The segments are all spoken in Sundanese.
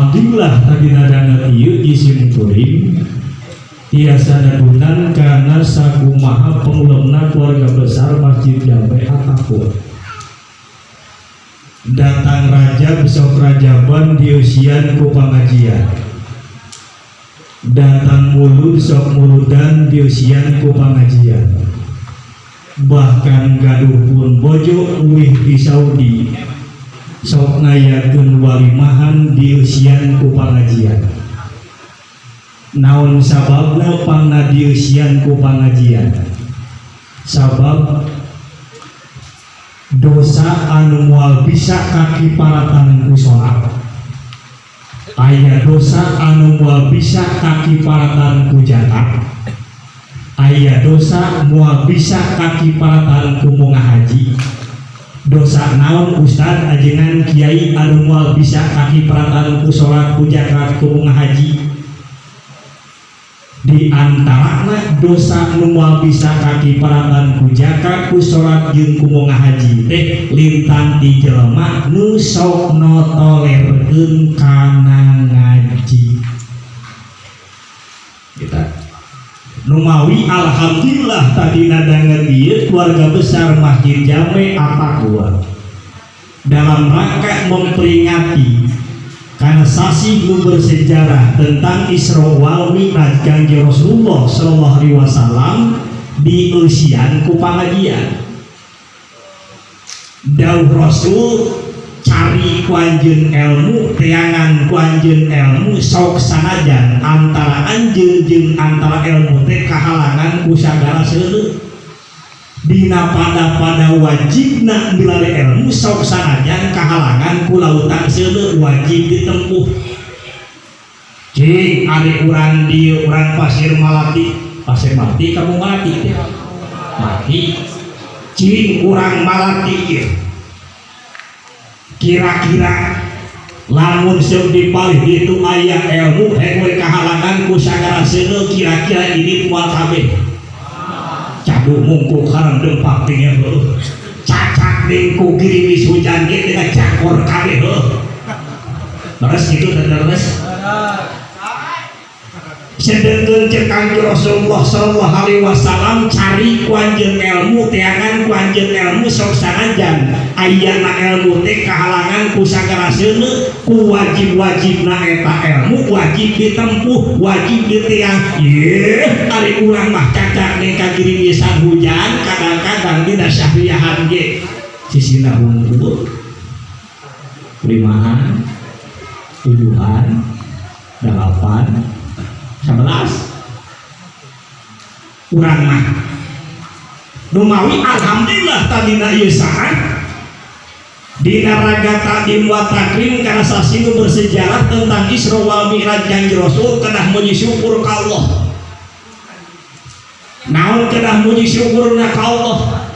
Alhamdulillah, tadi nadanget ieu isim kuring tiasa nedunan karena sakumaha pengulemna keluarga besar Masjid Jame At-Taqwa. Datang Rajab sok Rajaban dieusian ku pengajian, datang Mulud sok Muludan dieusian ku pengajian, bahkan gaduh pun bojo uih di Saudi sok ngayakeun walimahan dieusian ku pengajian. Naon sababna pangna dieusian ku pengajian? Sabab dosa anu moal bisa kakiparatan ku salat, aya dosa anu moal bisa kakiparatan ku zakat, aya dosa moal bisa kakiparatan ku munga haji. Dosa naon, Ustad, ajengan kiai, anu moal bisa kakiparatan ku salat, ku zakat, ku munga haji? Di antarana dosa nu moal bisa kakiparatan ku zakat, ku salat, jeung ku munga haji teh lintang di jelema nu sok notolerkeun kana ngaji. Kita numawi alhamdulillah tadi nadanget ieu keluarga besar Masjid Jame At-Taqwa dalam rangka memperingati karena sasih nu bersejarah tentang Isra wal Mi'raj Kanjeng Rasulullah Shallallahu Alaihi Wasallam dieusian ku pangajian. Dawuh Rasul, cari ku anjeun ilmu, teangan ku anjeun ilmu, sok sanajan antara anjeun jeung antara ilmu teh kahalangan ku sagala seuleuh. Dina pada-pada wajibna milari ilmu, sok sanajan kahalangan ku lautan seuleuh, wajib ditempuh. Cing ari urang dieu, urang Pasir Malati, Pasir Malati, kamu Malati teh mati. Cing urang Malati ieu kira-kira lamun seuk di palih ditu aya ilmu, hek we kahalangan ku sagala seuleuh, kira-kira ini moal kabeh? Cadu mungkuk haram dempak tinggal heuh, cacak ding ku girimis hujan ge teh cakor kabeh heuh. Terus gitu terus. Sedengkeun cek Kangjeng Rasulullah sallallahu alaihi wasallam, cari ku anjeun ilmu, teangan ku anjeun ilmu, sok sanajan ayana ilmu teh kahalangan ku sagala seuneu, ku wajib-wajibna eta ilmu wajib ditempuh, wajib diteang. Ye ari urang mah cacak ning kagirimisan hujan, kadang-kadang dina syahriyahan ge sisina hungkul limaan, tujuhan, delapan, 11 urang mah. Numawi alhamdulillah tadina ieu saat dina raga takdim wa takrim karena sasi nu bersejarah tentang Isra wal Mi'raj Kanjeng Rasul, kedah muji syukur ka Allah. Naon kedah muji syukurna ka Allah?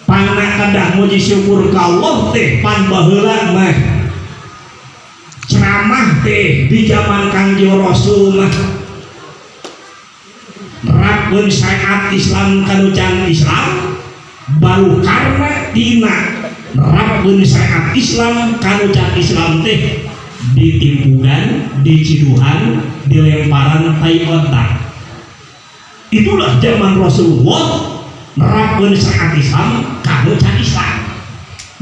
Pangna kedah muji syukur ka Allah teh, pan baheula mah ceramah teh di zaman Kangjeng Rasul mah nerapkeun syariat Islam kanu can Islam, baru karena tina nerapkeun syariat Islam kanu can Islam teh ditimpugan, diciduhan, dilemparan tai onta. Itulah zaman Rasulullah nerapkeun syariat Islam kanu can Islam.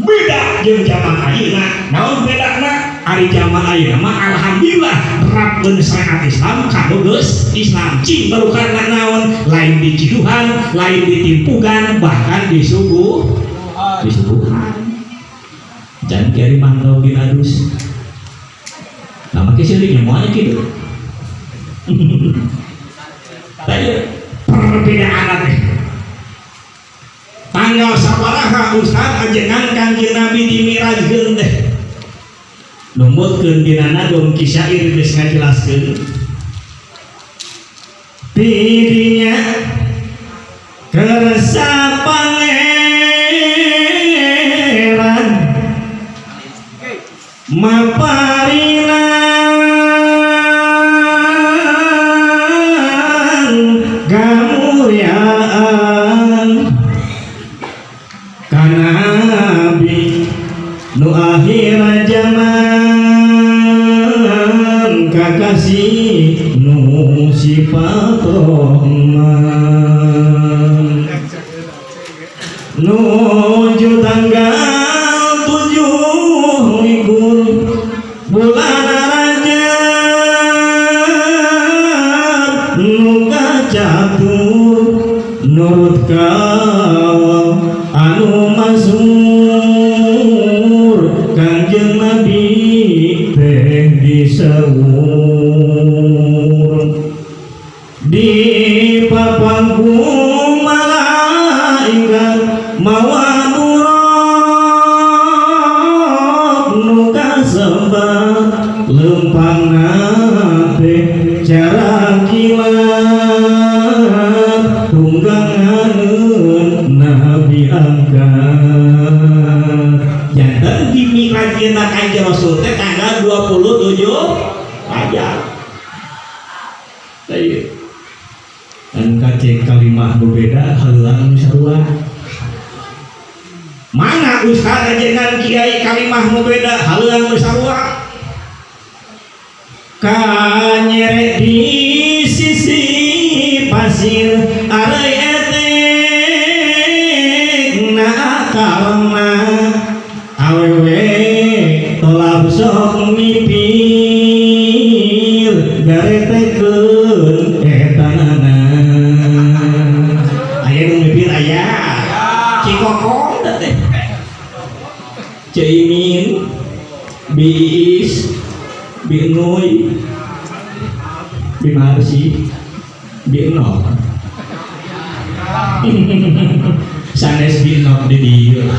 Beda jeung zaman ayeuna. Naon bedana? Ari zaman ayeuna mah alhamdulillah nerapkeun syariat Islam kanu geus Islam. Cing baru karena naon? Lain diciduhan, lain ditimpugan, bahkan disuguhan. Jangan kiri mantau binadus. Nah, make seuling moalnya kitu. Tadi perbedaan teh. Tanggal sabaraha, Ustaz, ajengan Kangjeng Nabi dimirajkeun teh? Numutkeun dina nadom Ki Syair geus ngajelaskeun tidinya kersa pangeran maparinan kamulyaan ka nabi nu akhir zaman. Kakasih nu sifat Rahman nuju tanggal 27 bulan Rajab nu kacatur nurut kaul anu masyhur, Kangjeng Nabi teh disaur di papangku malaikat mawa buraq nu kasebat lempangna teh cara kilat, tungganganeun Nabi angkat. Janten dimi'rajkeun Kanjeng Rasul teh tanggal 27 Rajab. Tah, dan kacek kalimah nu beda heulang nu sarua. Mana ustaz dengan kiai, kalimah nu beda heulang nu sarua? Kanyere di sisi pasir areuy etek na akalna, awewe tolab sok mipir garetekeun etanana. Aya nu mipir, aya Cikokong teh, Ceimin, Biis, Binuy, Bimarsi, Binok, sanes Binok di dieu.